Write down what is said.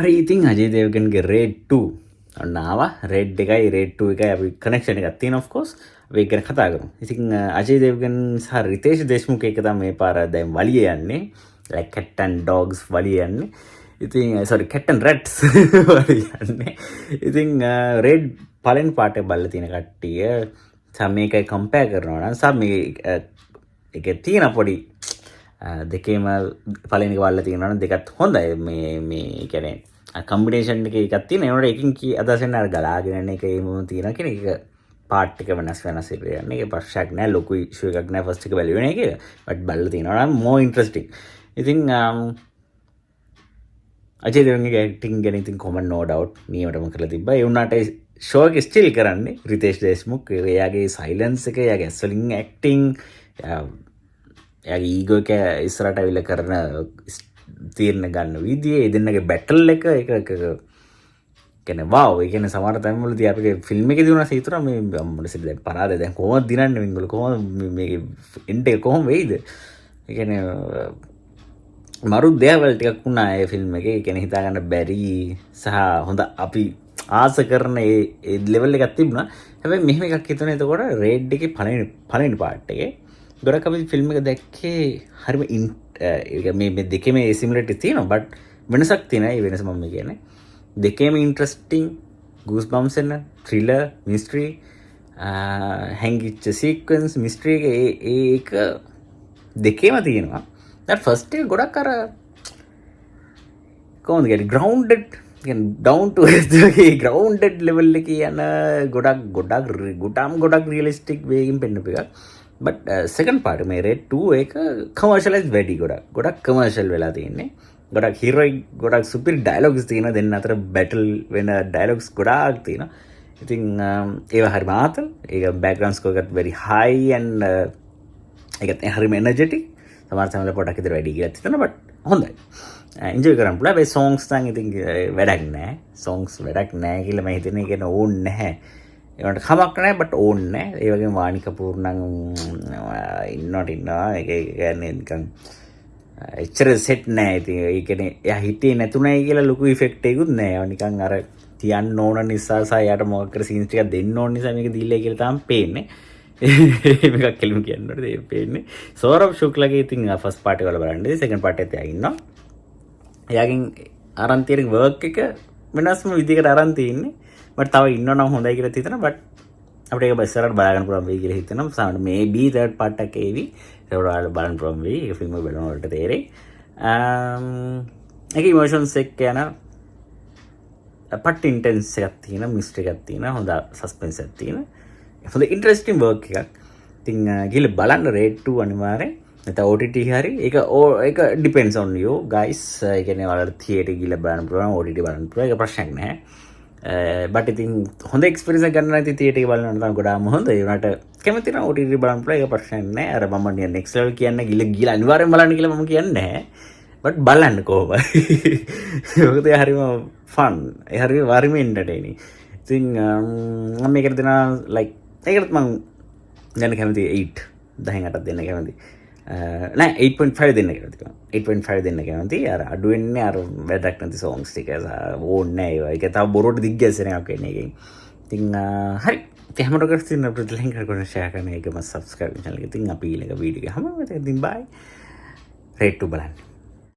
හරි, ඉතින් අජේ දේවගන්ගේ රේඩ් 2 ඔන්න ආවා. රේඩ් එකයි රේඩ් 2 එකයි අපි කනෙක්ෂන් එකක් තියෙනවා. ඔෆ් කෝස් අපි ඒක ගැන කතා කරමු. ඉතින් අජේ දේවගන් සහ රිතේෂ් දේශ්මුඛ එක තමයි මේ පාර දැන් වලිය යන්නේ. Like cat and dogs වලිය යන්නේ. ඉතින් sorry, cat and rats වලිය යන්නේ. ඉතින් රේඩ් පළවෙනි පාර්ට් එක බලලා තියෙන කට්ටිය සහ මේකයි කම්පෙයාර් කරනවා නම් සහ මේ ඒකේ තියෙන පොඩි දෙකේම පළවෙනි එක බලලා තියෙනවා නම් දෙකත් හොඳයි. මේ මේ කියන්නේ කම්බිනේෂන් එකේ එකක් තියෙන. ඒනොට එකකින් කී අදහස් වෙන්නේ අර ගලාගෙන යන එක එහෙමම තියෙනවා කියන එක. පාර්ට් එක වෙනස් වෙනස් එක යන්නේ. ඒක ප්‍රශ්නයක් නෑ, ලොකු ඉෂුව එකක් නෑ ෆස්ට් එක බැලුවේ නෑ කියලා. බට් බලලා තියෙනවා නම් මෝර් ඉන්ටරෙස්ටිං. ඉතින් අජේ දේවගන්ගේ ඇක්ටිං ගැන ඉතින් කොමන් නෝ ඩවුට් නියමටම කරලා තිබ්බා. ඒ වුණාට ෂෝ එක ස්ටිල් කරන්නේ රිතේෂ් දේශ්මුඛ්. එයාගේ සයිලන්ස් එක, එයාගේ ඇස් වලින් ඇක්ටිං, එයාගේ ඊගෝ එක ඉස්සරහට ඇවිල්ලා කරන තීරණ ගන්න විදිය, ඒ දෙන්නගේ බැටල් එක, එක එක කියන්නේ වාව්. ඒ කියන්නේ සමහර තැන්වලදී අපේ ෆිල්ම් එකේදී වුණා හිතුණා මේ අම්මට සිට දැන් පරාදයි, දැන් කොහොමද දිනන්නේ මේගොල්ලෝ, කොහොමද මේකේ එන්ඩ් එක කොහොම වෙයිද? ඒ කියන්නේ මරු දේවල් ටිකක් වුණා ඒ ෆිල්ම් එකේ. ඒ කියන්නේ හිතා ගන්න බැරි සහ හොඳ අපි ආස කරන ඒ ඒ ලෙවල් එකක් තිබුණා. හැබැයි මෙහෙම එකක් හිතුණා එතකොට රේඩ් එකේ පළවෙනි පළවෙනි පාර්ට් එකේ ගොඩක් අපි ෆිල්ම් එක දැක්කේ හරිම ඒක මේ මේ දෙකේම ඒ සිමිලරිටි තියෙනවා, බට් වෙනසක් තියෙනවා. ඒ වෙනස මම කියන්නේ දෙකේම ඉන්ටරෙස්ටිං, ගූස් බම්ප්ස් එන ත්‍රිලර්, මිස්ට්‍රි, හැංගිච්ච සීක්වෙන්ස්, මිස්ට්‍රි එක ඒ ඒක දෙකේම තියෙනවා. දැන් ෆස්ට් එක ගොඩක් අර කොහොමද කියන්නේ ග්‍රවුන්ඩඩ්, කියන්නේ ඩවුන් ටු අර්ත් වගේ ග්‍රවුන්ඩඩ් ලෙවල් එකේ යන ගොඩක් ගොඩක් ගොඩාම ගොඩක් රියලිස්ටික් වේකින් පෙන්නපු එකක්. බට් සෙකන්ඩ් පාර්ට් මේ රේඩ් 2 එක කමර්ෂියලයිස් වැඩි, ගොඩක් ගොඩක් කමර්ෂියල් වෙලා තියෙන්නේ. ගොඩක් හීරෝයික්, ගොඩක් සුපිරි ඩයලොග්ස් තියෙනවා. දෙන්න අතර බැටල් වෙන ඩයලොග්ස් ගොඩාක් තියෙනවා. ඉතින් ඒවා හරිම ආතල්. ඒක බෑග්‍රවුන්ඩ් ස්කෝර් එකත් very high and ඒකත් හරිම එනර්ජටික්. සමහර තැන්වල පොඩක් විතර වැඩි කියලා හිතෙනවා, බට් හොඳයි, එන්ජොයි කරන්න පුළුවන්. හැබැයි සෝංග්ස් නම් ඉතින් වැඩක් නෑ. සෝංග්ස් වැඩක් නෑ කියලා මම හිතන්නේ. ඒ කියන්නේ ඕන් නැහැ. ඒවට කමක් නෑ, බට් ඕන් නෑ. ඒ වගේම වාණි කපූර් නම් ඉන්නවට ඉන්නවා. ඒක ඒ කියන්නේ නිකන් එච්චර සෙට් නෑ. ඉතින් ඒ කියන්නේ එයා හිටියේ නැතුණයි කියලා ලොකු ඉෆෙක්ට් එකකුත් නෑ. ඒවා නිකන් අර තියන්න ඕන නිසා සහ එයාට මොකක් කර සීන්ස් ටිකක් දෙන්න ඕන නිසා මේක දීලා කියලා තමයි පේන්නේ. එහෙම එකක් කෙලිම කියන්න ඕනේ. ඒ පේන්නේ. සෝරබ් ශුක්ලගේ ඉතින් ෆස්ට් පාර්ට් එක වල බලන්න. සෙකන්ඩ් පාර්ට් එකත් එයා ඉන්නවා. එයාගෙන් අරන් තියෙන වර්ක් එක වෙනස්ම විදිහකට අරන් තියෙන්නේ. බට් තව ඉන්නව නම් හොඳයි කියලා හිතෙනවා. බට් අපිට ඒක ඉස්සරහට බලා ගන්න පුළුවන් වෙයි කියලා හිතෙනවා. සමහරවිට මේබී තර්ඩ් පාර්ට් එකක් ඒවි. ඒකට ඔයාලා බලන්න පුළුවන් වෙයි. ඒක ෆිල්ම් එක බලන වලට තේරෙයි. ඒක ඉමෝෂන්ස් එක්ක යන පට්ට ඉන්ටෙන්ස් එකක් තියෙන, මිස්ට්‍රි එකක් තියෙන, හොඳ සස්පෙන්ස් එකක් තියෙන, හොඳ ඉන්ටරෙස්ටිං වර්ක් එකක්. ඉතින් ගිහලා බලන්න රේඩ් 2 අනිවාර්යෙන්. නැත්නම් OTT හරි ඒක ඒක ඩිපෙන්ඩ්ස් on you guys. ඒ කියන්නේ ඔයාලට තියටර් ගිහලා බලන්න පුළුවන්, OTT බලන්න පුළුවන්, ඒක ප්‍රශ්නයක් නෑ. බට් ඉතින් හොඳ එක්ස්පීරියන්ස් එකක් ගන්න නම් ඉතින් තියටර් එක බලන්න තමයි ගොඩාක්ම හොඳ. ඒ වුණාට කැමති නම් OTT බලන්න පුළුවන්, ඒක ප්‍රශ්නයක් නෑ. අර මම නිකන් නෙක්ස්ට් ලෙවල් කියන්න ගිහලා ගිහලා අනිවාර්යෙන් බලන්න කියලා මම කියන්නේ නෑ. බට් බලන්න කොහොමද. මොකද ඒ හරිම ෆන්. ඒ හරිම හරිම එන්ටර්ටේනින්. ඉතින් මම මේකට දෙනවා ලයික් ඒකටත් මං දෙන්න කැමති 8, 10න් 8ක් දෙන්න කැමති. නෑ, 8.5 දෙන්න කැමති. 8.5 දෙන්න කැමති. අර අඩු වෙන්නේ අර වැඩක් නැති සෝංග්ස් ටික සහ ඕනේ නෑ ඒවා. ඒක තව බොරුවට දිග් ගැස්සෙන එකක් වෙන්නේ ඒකෙන්. ඉතින් හරි. ඉතින් හැමෝටම තියෙන අපිට ලයික් කරගෙන ෂෙයා කරන එකම සබ්ස්ක්‍රයිබ් චැනල් එක. ඉතින් අපි ඊළඟ වීඩියෝ එක හමු. ඉතින් බයි. රේඩ් 2 බලන්න.